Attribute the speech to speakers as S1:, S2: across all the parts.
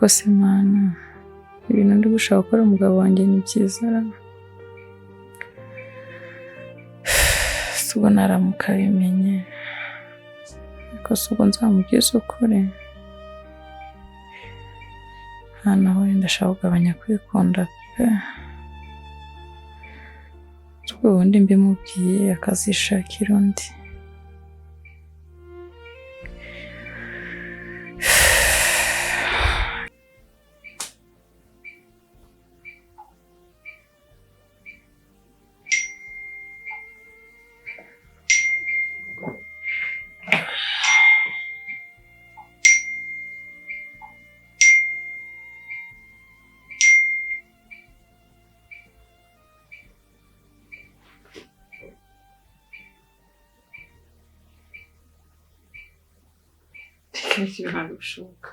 S1: Ariko se Mana, ibintu ndi gushaka gukora umugabo wanjye ni byiza ra? Si ubwo naramuka abimenye, ariko si ubwo nzamubwiza ukuri? Nta naho ndashaka kugabanya kwikunda pe. Ubwo ubundi mbimubwiye akazishakira undi.
S2: Ntabwo bishoboka.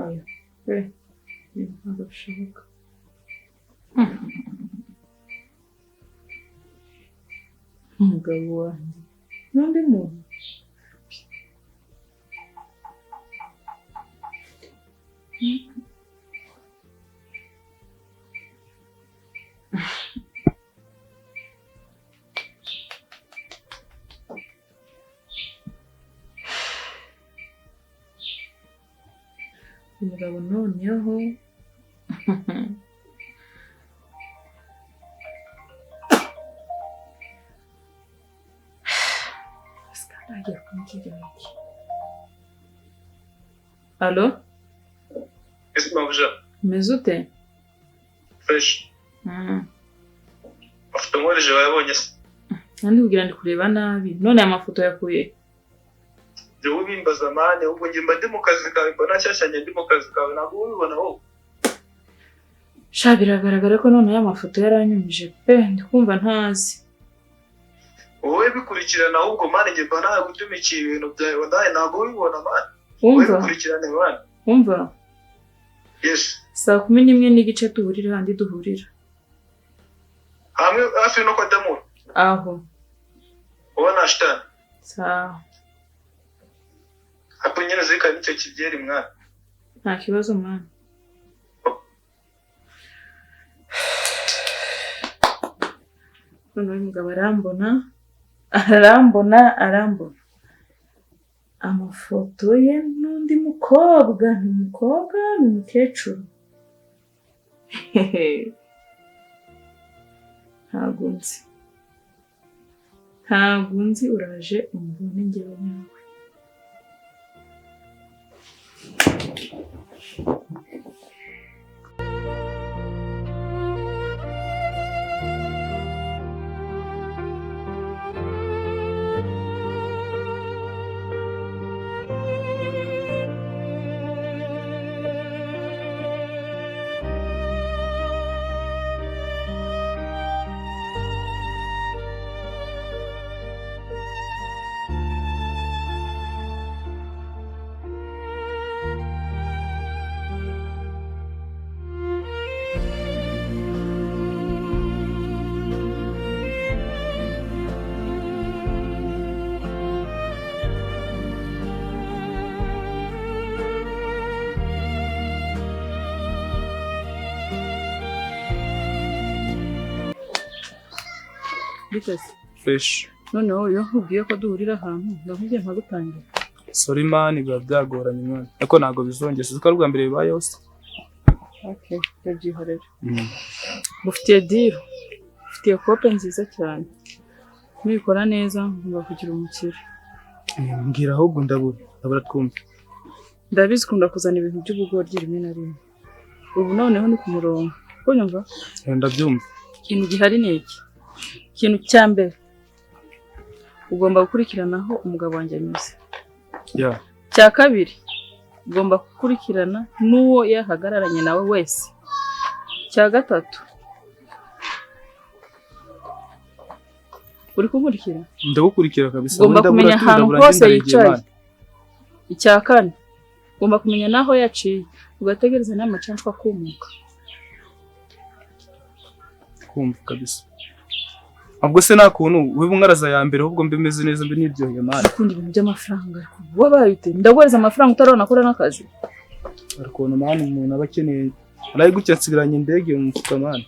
S2: Oya, pe, ntabwo bishoboka. Umugabo wanjye n'undi muntu. Umugabo noneho agiye kumbwira iki? Alo,
S3: Ese mabuja,
S2: umeze ute?
S3: Fresh. Afite umwohereje wayabonye se?
S2: Nandi kugira ndi kureba nabi. None aya mafoto yakuye?
S3: Jya ubimbaza mane, ubwo njye mba ndi mu kazi kawe, mba nashyashyanye ndi mu kazi kawe, ntabwo ubibona wowe.
S2: Sha, biragaragara ko none aya mafoto yaranyumije pe, ndi kumva ntazi.
S3: Wowe bikurikirana ahubwo mane, njye mba nagutumikiye ibintu byawe, nawe ntabwo ubibona mane. Wowe
S2: Wumva?
S3: bikurikirane mane.
S2: Wumva?
S3: Yes.
S2: 11:30 duhurira handi duhurira.
S3: Hamwe hafi no kwa Damura.
S2: Aho.
S3: Ubona shitani.
S2: Sawa.
S3: Hapo nyine zirikana icyo kibyeri mwana.
S2: Nta kibazo mwana. Noneho uyu mugabo arambona, arambona, arambona. Amafoto ye n'undi mukobwa, ni umukobwa, ni umukecuru. Ntabwo nzi. Ntabwo nzi, uraje umbone njyewe nyawe. Biteze.
S4: Fresh.
S2: Noneho iyo nkubwiye ko duhurira ahantu, ndakubwiye nkagutangira.
S4: Sorry man, biba byagoranye mwana. Ariko ntabwo bizongera. Uzi ko ari ubwa mbere bibayeho se?
S2: Okay, ndabyihorera. Ngufitiye deal. Ufitiye kope nziza cyane. Nubikora neza ngomba kugira umukire.
S4: Mbwira ahubwo ndabura. Ndabura twumve.
S2: Ndabizi ukunda kuzana ibintu by'ubugoryi rimwe na rimwe. Ubu noneho ni ku murongo. Kunyumva?
S4: Ndabyumva.
S2: Ikintu gihari ni iki. Ikintu cya mbere ugomba gukurikiranaho umugabo wanjye anyuze.
S4: Yeah.
S2: Cya kabiri ugomba gukurikirana n'uwo yahagararanye nawe wese. Cya gatatu uri kunkurikira?
S4: Ndagukurikira kabisa.
S2: Ugomba kumenya ahantu hose yicaye. Icya kane ugomba kumenya n'aho yaciye, ugategereza n'amacanshwa akumuka.
S4: Kumva kabisa. Ubwo se nta kuntu wiba umwaraza ya mbere ahubwo mbe meze neza mbe niryoheye man.
S2: Ukunda ibintu by'amafaranga ariko wabaye ute? Ndaguhereza amafaranga utarabona akora n'akazi.
S4: Ariko man umuntu aba akeneye arayi gutya nsigaranye indege mu mufuka man.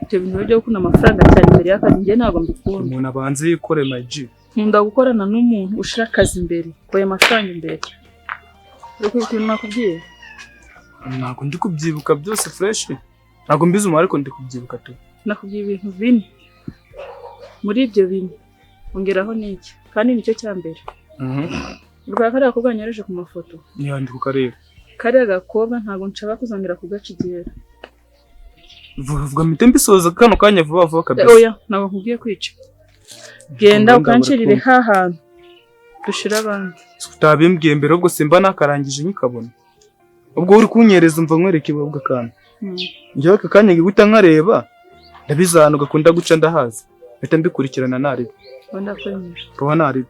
S2: Ibyo bintu byo gukunda amafaranga cyane imbere y'akazi njye ntabwo mbikunda.
S4: Umuntu abanze yikore my G.
S2: Nkunda gukorana n'umuntu ushira akazi imbere, koye amafaranga imbere. Uri ukuntu nakubwiye?
S4: Ntabwo ndi kubyibuka byose fresh. Ntabwo mbizi umubare ariko ndi kubyibuka tu.
S2: Nakubwiye ibintu bine. Muri ibyo bine ongeraho n'iki kandi nicyo cya mbere. Urwa kariya gakobwa nyohereje ku mafoto.
S4: Niba ndi kukareba.
S2: Kariya gakobwa ntabwo nshaka kuzongera kugaca igihera.
S4: Vuga mpite mbisoza kano kanya vuba vuba kabisa.
S2: Oya ntabwo nkubwiye kwica. Genda ukancirire ha hantu dushira abandi.
S4: Utabimbwiye mbere ubwo simba nakarangije nkikabona. Ubwo uri kunyereza umva nkwereke ubwo akantu. Njyewe aka kanya ngiguta nkareba ndabizi ahantu gakunda guca ndahazi. Mpita mbikurikirana nareba.
S2: Ndakwemera.
S4: Kuba nareba.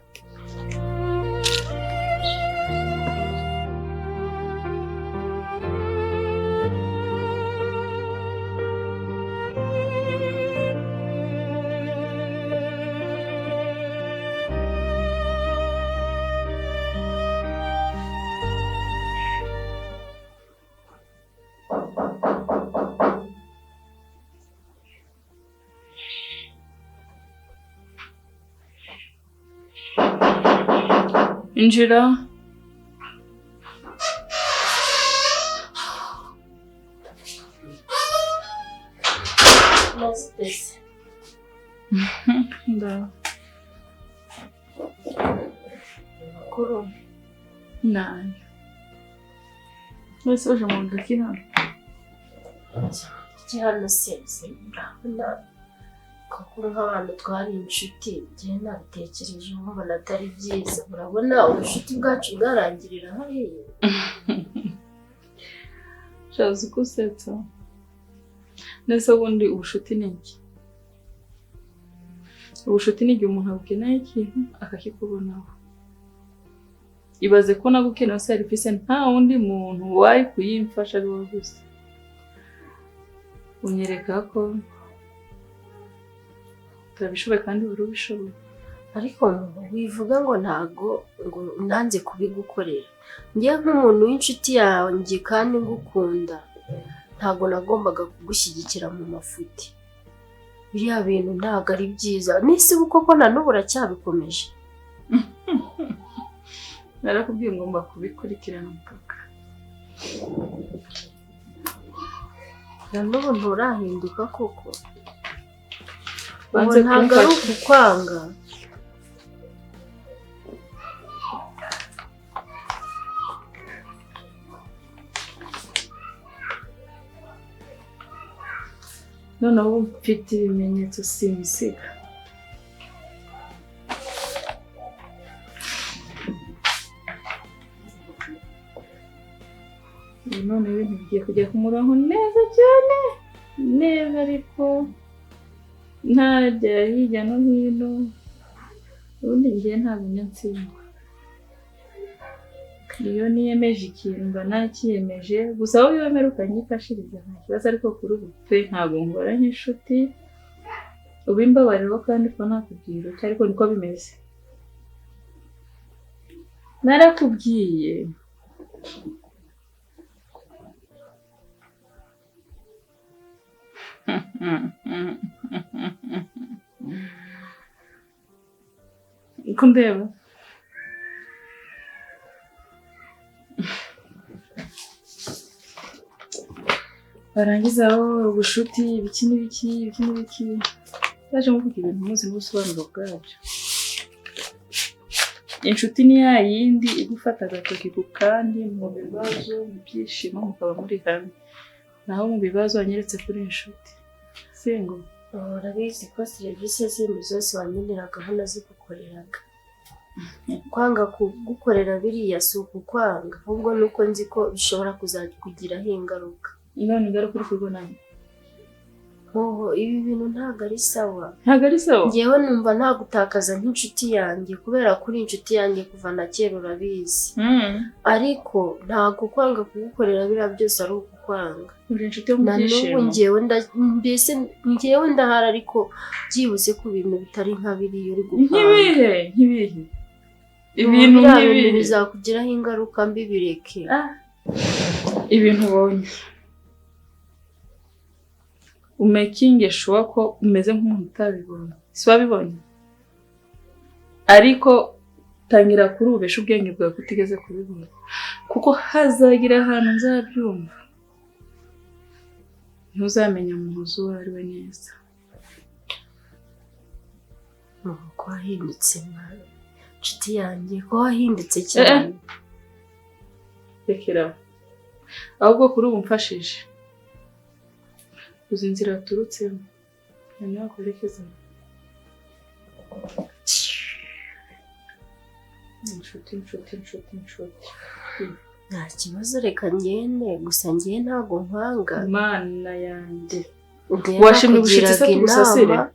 S2: Injira.
S5: Mazitese.
S2: Nda.
S5: Makuru.
S2: Nani. Wese uje mu ntoki hano.
S5: Iki hano se urabona kakuru nk'abantu twari inshuti njyewe nabitekereje mbona atari byiza. Urabona ubucuti bwacu bwarangirira hariya.
S2: Shaza uko usetsa. Nese ubundi ubushuti ni iki? Ubushuti ni igihe umuntu agukeneye ikintu akakikubonaho. Ibaze ko nagukeneye serivisi nta wundi muntu wari kuyimfasha ari wowe gusa. Unyereka ko utabishoboye kandi wari ubishoboye.
S5: Ariko wivuga ngo ntago ngo nanze kubigukorera. Njye nk'umuntu w'inshuti yanjye kandi ngukunda ntago nagombaga kugushyigikira mu mafuti. Biriya bintu ntago ari byiza. Nisi koko na n'ubu uracyabikomeje.
S2: Narakubwiye ngomba kubikurikirana mpaka.
S5: Na n'ubu nturahinduka koko. Ubu ntabwo ari ukukwanga.
S2: Noneho mfite ibimenyetso simusiga. None ibintu bigiye kujya ku murongo neza cyane neza, ariko ntajya hirya no hino. Ubundi ngiye ntabwo njya ntsindwa. Iyo niyemeje ikintu mba nakiyemeje, gusa wowe wemera ukanyifashiriza nta kibazo, ariko kuri ubu pe ntabwo ngora nk'inshuti. Ubimbabariraho kandi ko nakubwira utyo, ariko niko bimeze. Narakubwiye. Uko ndeba barangiza ubushuti ibiki n'ibiki ibiki n'ibiki, baje muvuga ibintu muzi n'ubusobanuro bwabyo. Inshuti ni ya yindi igufata agatoki ku kandi mu bibazo, mu byishimo mukaba muri hamwe, naho mu bibazo wanyeretse kuri inshuti singo.
S5: Urabizi ko serivisi zindi zose wanyemeragaho nazigukoreraga. Kwanga kugukorera biriya si ukukwanga, ahubwo nuko nzi ko bishobora kuzakugiraho ingaruka.
S2: None ingaruka uri kubibona?
S5: Muho, ibi bintu ntabwo ari sawa.
S2: Ntabwo ari sawa.
S5: Njyewe numva ntagutakaza nk'inshuti yanjye kubera ko uri inshuti yanjye kuva na kera, urabizi. Ariko ntabwo kwanga kugukorera biriya byose ari ukukwanga.
S2: Uri inshuti yo mu
S5: Na n'ubu
S2: byishimo.
S5: njyewe mbese njyewe ndahari, ariko byibuze ku bintu bitari nka biriya uri gupanga.
S2: Nk'ibihe? Nk'ibihe? Ibintu
S5: Biriya bintu
S2: nk'ibihe?
S5: bizakugiraho ingaruka mbi, bireke.
S2: Ibintu ubonye, umakinge sure ko umeze nk'umuntu utabibonye. Si wabibonye, ariko tangira kuri ubeshe ubwenge bwawe ko utigeze kubibona, kuko hazagira ahantu nzabyumva, ntuzamenya Muhoza uwo ari we neza.
S5: Muho, ko wahindutse mwana, inshuti yanjye, ko wahindutse cyane?
S2: Rekera aho. Ahubwo kuri ubu mfashije, uzi inzira waturutsemo, noneho wakwerekeza. Inshuti, inshuti, inshuti, inshuti.
S5: Nta kibazo, reka ngende, gusa ngiye ntabwo nkwanga.
S2: Mana yanjye!
S5: Njyewe
S2: Washimye ubushitsi se
S5: nakugiraga
S2: tugusasire?
S5: inama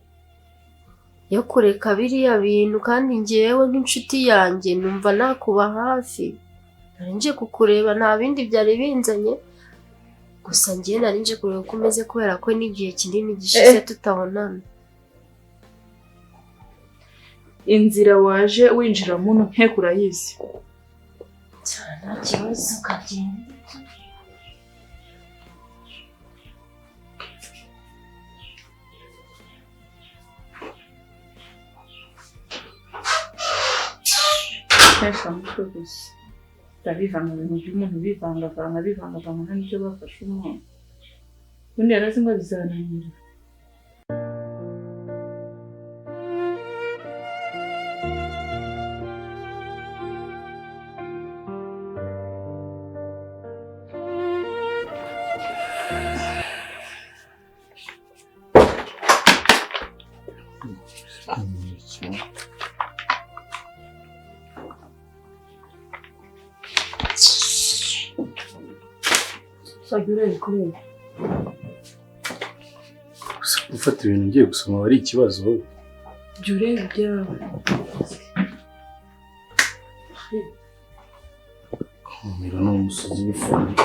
S5: yo kureka biriya bintu, kandi njyewe nk'inshuti yanjye numva nakuba hafi. Nari nje kukureba, nta bindi byari binzanye, gusa njyewe nari nje kureba uko umeze kubera ko n'igihe kinini gishize tutabonana.
S2: Inzira waje winjira muno nteko urayizi.
S5: Nta kibazo, ukagenda.
S2: Mutwe gusa ndabivanga, ibintu by'umuntu bivangavanga bivangavanga, nta n'ibyo bafashe umuntu. Ubundi yarazi ngo bizananira. Uzajya ureba kubera
S6: Gusa gufata ibintu ngiye gusoma aba ari ikibazo wowe.
S2: Jya ureba ibyawe.
S6: Kumira ni umusozi w'ifumbire.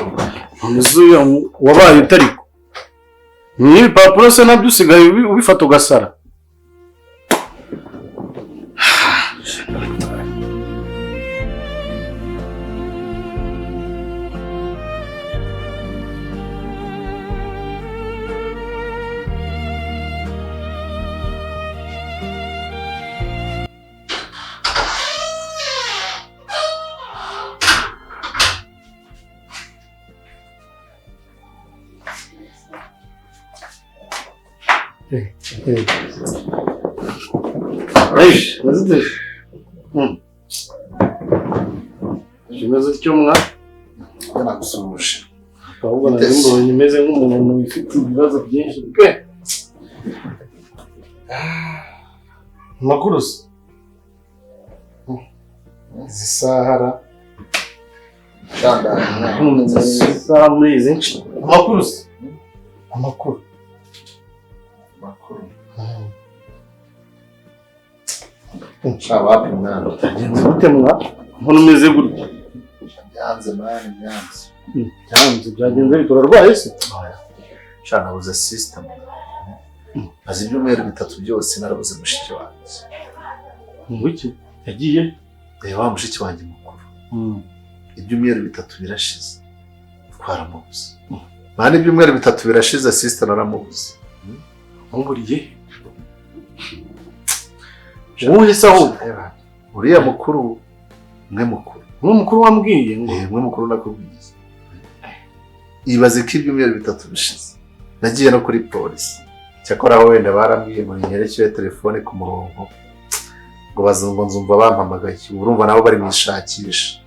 S6: None se uriya wabaye utariko n'ibipapuro se nabyo usigaye ubifata ugasara? Eish, meze ute? Kimeze utyo mwa?
S7: Nagusuhuje.
S6: Ahubwo nari mbonye umeze nk'umuntu wifite ibibazo byinshi pe. Amakuru se?
S7: Izi sahara
S6: Isaha muri izi nce. Amakuru se? Amakuru.
S7: Amakuru. Wapi mwana?
S6: Byagenze gute mwa? Mbona umeze gutya.
S7: Byanze mwana, byanze.
S6: Byanze, byagenze bite? Urarwaye se?
S7: Sha nabuze sister. Maze ibyumweru 3 byose narabuze mushiki wanjye.
S6: Ngwiki? Yagiye?
S7: Reba wa mushiki wanjye mukuru. Ibyumweru 3 birashize. Twaramubuze. Mwana, ibyumweru 3 birashize sister naramubuze.
S6: Nkuburiye? Wowe se ahubwo?
S7: Uriya mukuru, mwe mukuru.
S6: Mwe mukuru wambwiye ngo?
S7: Mwe mukuru nakubwiye. Ibaze ko ibyumweru 3 bishize. Nagiye no kuri polisi. Cyakora aho wenda barambwiye ngo ninyerekere telefone ku murongo. Ngo bazumva nzumva bampamagaye. Urumva nabo bari mwishakisha.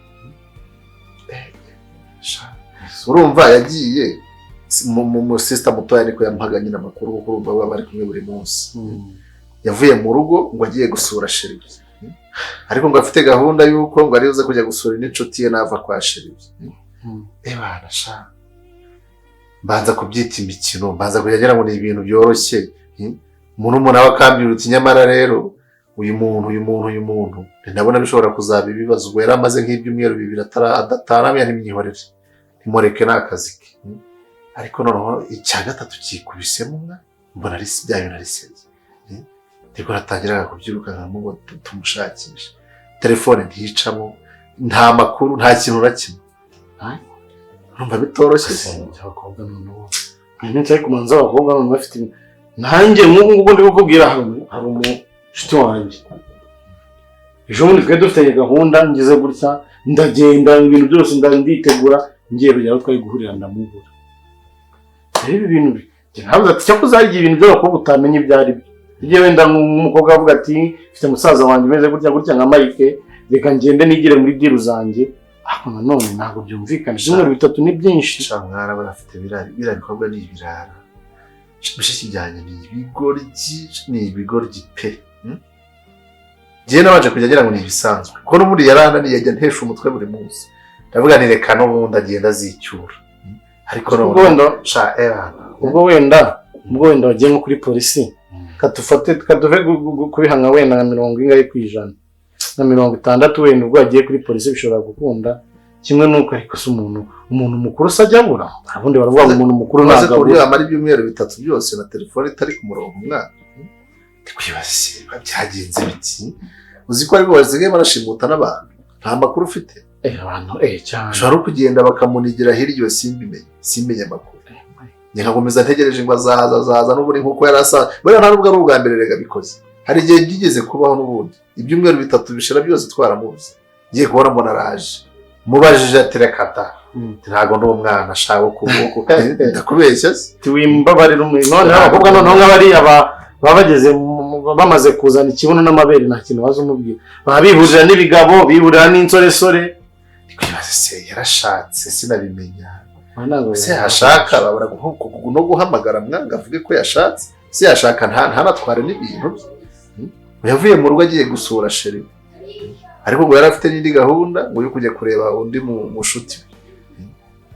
S7: Urumva yagiye mu sister mutoya niko yampaga nyina amakuru, kuko urumva baba bari kumwe buri munsi. Yavuye mu rugo ngo agiye gusura Sheri. Ariko ngo afite gahunda yuko ngo ari uze kujya gusura n'inshuti ye nava kwa Sheri. Ebana sha. Mbanza kubyita imikino, mbanza kujya ngira ngo ni ibintu byoroshye. Umuntu aba akambirutse, nyamara rero uyu muntu ndabona bishobora kuzaba ibibazo. Ubwo yari amaze nk'ibyumweru 2 adatanamya n'imyihorere, ntimureke ni akazi ke. Ariko noneho icya gatatu kikubisemo mwa mbona ari bya bintu ari seri. Ndiko natangiraga kubyirukanka ngo tumushakishe, telefone nticamo, nta makuru, nta kintu na kimwe. Urumva bitoroshye se?
S6: Abakobwa noneho iminsi ariko manza abakobwa noneho bafite nanjye nk'ubu ngubu ndi kukubwira hari umushuti wanjye ejo bundi twari dufitanye gahunda, ngize gutya ndagenda ibintu byose nditegura ngiye kujya aho twari guhurira ndamubura. Rero ibi bintu ntabwo ati cyakoze hari igihe ibintu by'abakobwa utamenya ibyo ari byo. Igihe wenda nk'umukobwa avuga ati mfite musaza wanjye umeze gutya gutya nka Mike, reka ngende nigire muri diru zanjye. Ariko nanone ntabwo byumvikana, ibyumweru 3 ni byinshi.
S7: Mwana barafite biriya bikorwa ni ibirara, bishiki byanjye ni ibigoryi, ni ibigoryi pe. Njyewe nabanje kujya ngira ngo ni ibisanzwe, kuko n'ubundi yarananiye ajya ntesha umutwe buri munsi. Ndavuga nti reka n'ubundi agenda azicyura. Ariko
S6: ubwo wenda wagiye nko kuri polisi, katufate kaduve kubiha nka wenda nka 40% na 60, wenda ubwo wagiye kuri polisi bishobora gukunda. Kimwe nuko ariko se umuntu mukuru se ajya abura? Ubundi baravuga ngo umuntu mukuru ntabwo abura.
S7: Amara ibyumweru 3 byose na telefone itari ku murongo umwana. Ndikwibase byagenze biti? Uzi ko ariko basigaye barashimuta n'abantu, nta makuru ufite.
S6: Abantu cyane
S7: ushobora kugenda bakamunigira hirya, simbimenye amakuru. Nkakomeza ntegereje ngo azaza n'ubundi nkuko yari asanzwe. Buriya nta nubwo ari ubwa mbere rega bikoze, hari igihe byigeze kubaho n'ubundi ibyumweru 3 bishira byose twaramubuze. Ngiye kubona mbona araje, mubajije ati reka da, ntabwo ndi umwana ashaka kuboko, ndakubeshya se?
S6: Tiwimbabarira none abakobwa noneho nk'abariya baba bageze bamaze kuzana ikibuno n'amabere, nta kintu baza umubwira, baba bihurira n'ibigabo, bihurira n'insoresore.
S7: Ndikwibaza se yarashatse sinabimenya. Se yashaka babura no guhamagara mwanga avuge ko yashatse, se yashaka ntanatware n'ibintu bye. Yavuye mu rugo agiye gusura sheri, ariko ngo yari afite n'indi gahunda ngo yo kujya kureba undi mushuti we.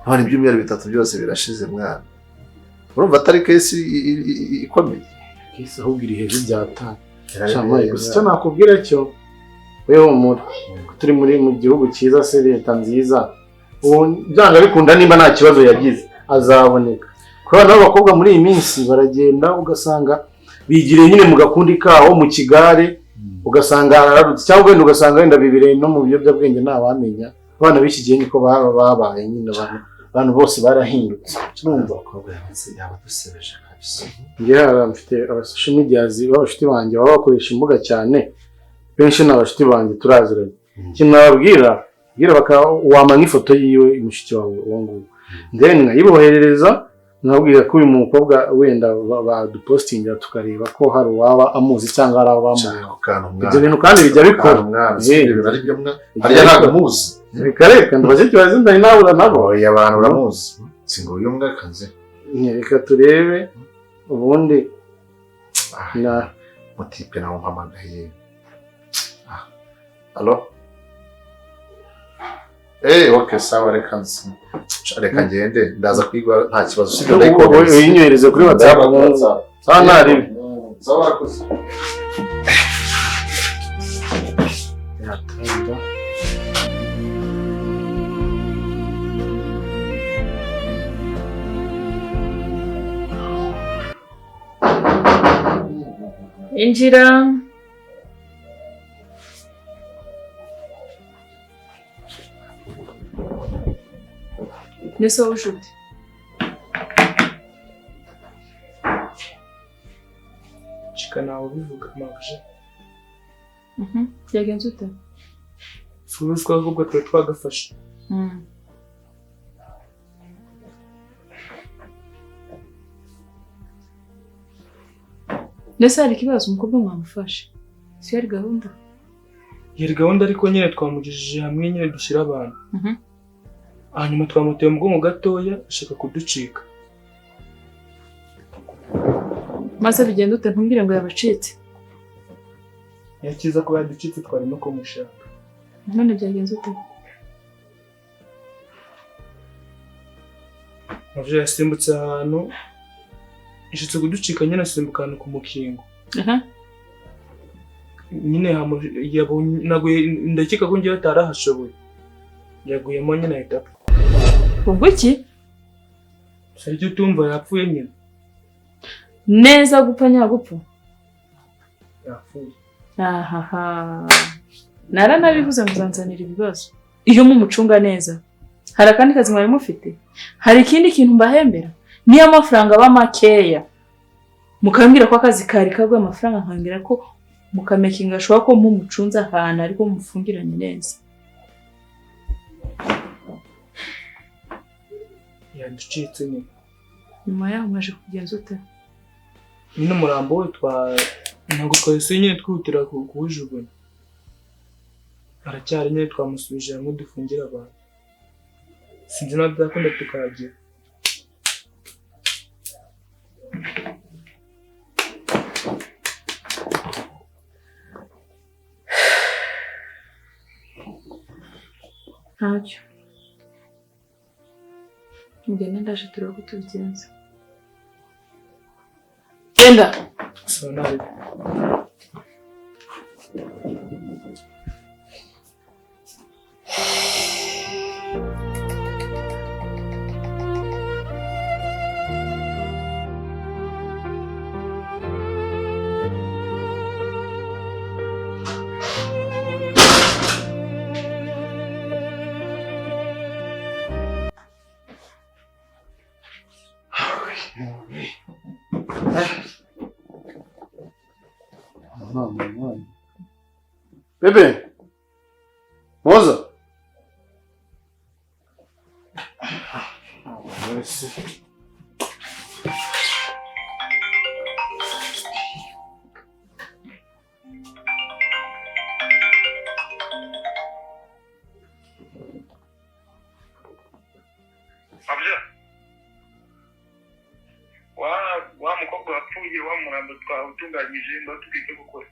S7: None ibyumweru 3 byose birashize mwana. Urumva atari kesi ikomeye?
S6: Kesi ahubwo iri hejuru byatanga. Shamaye gusa icyo nakubwira cyo wewe humura, turi muri mu gihugu cyiza se, leta nziza, byanga bikunda nimba nta kibazo yagize azaboneka. Kubera n'abakobwa muri iyi minsi baragenda ugasanga bigiriye nyine mu gakundi kawo mu kigare, ugasanga ararutse cyangwa wenda ugasanga wenda bibire no mu biyobyabwenge ntawamenya. Abana b'iki gihe niko babaye nyine, abantu bose barahindutse. Urumva
S7: abakobwa yabadusebeje kabisa.
S6: Njye mfite aba social media b'abashuti banjye baba bakoresha imbuga cyane, benshi ni abashuti banjye turaziranye. Ikintu nababwira wampa nk'ifoto yiwe mushiki wawe uwo nguwo, then nkayiboherereza nkabwira ko uyu mukobwa wenda badupostingira tukareba ko hari uwaba amuzi cyangwa hari abamuzi. Ibyo bintu kandi bijya bikora.
S7: Harya ntabwo muzi.
S6: Reka reka ndabaze ikibazo ndari nabura nabo.
S7: Oya abantu uramuzi. Singo uyu mwaka nze.
S6: Reka turebe ubundi na
S7: mutipe nawo mpamagaye. Allo? Okay, sawa reka nzi. Reka ngende ndaza kwigwa nta kibazo. Sibyo ndayikohereza.
S6: Uyinyohereze kuri WhatsApp. Sawa ntari.
S7: Sawa rakoze.
S6: Yatanga.
S2: Injira. Nese wowe uje ute?
S4: Cika nawe ubivuga mabuje.
S2: Byagenze ute?
S4: Suzi ko ahubwo twari twagafashe.
S2: Nese hari ikibazo umukobwa mwamufashe? Si yari gahunda?
S4: Yari gahunda ariko nyine twamugejeje hamwe nyine dushyira abantu. Hanyuma twamuteye umugongo gatoya ashaka kuducika.
S2: Maze bigenda ute? Ntumbwire ngo yabacitse.
S4: Yakiza kuba yaducitse twarimo kumushaka.
S2: None byagenze ute?
S4: Mavyo yasimbutse ahantu ishitse kuducika nyine asimbuka ahantu ku mukingo. Nyine ndakeka ko ngewe atarahashoboye. Yaguyemo nyine ahita apfa.
S2: Ubwo iki?
S4: Saricyo utumva yapfuye nyine.
S2: Neza gupfa nyagupfa?
S4: Yapfuye.
S2: Ahaha. Naranabivuze muzanzanira ibibazo. Iyo mumucunga neza. Hari akandi kazi mwari mufite? Hari ikindi kintu mbahembera? Niyo amafaranga aba makeya. Mukambwira ko akazi kari kagwe amafaranga nkambwira ko mukamekinga ashobora ko mumucunza ahantu ariko mufungiranye neza.
S4: Yaducitse nyine.
S2: Nyuma yaho mwaje kugenza ute?
S4: Nyine umurambo we ntabwo twahise nyine twihutira kuwujugunya. Aracyari nyine twamusubije hamwe dufungira abantu. Sinzi niba byakunda tukahagera.
S2: Ntacyo. Mugende ndaje turebe uko tubigenza. Genda!
S4: So nabi.
S6: Bebe, Moza.
S3: Wa mukobwa wapfuye wa murambo twawutunganyije ngo tubwite gukora.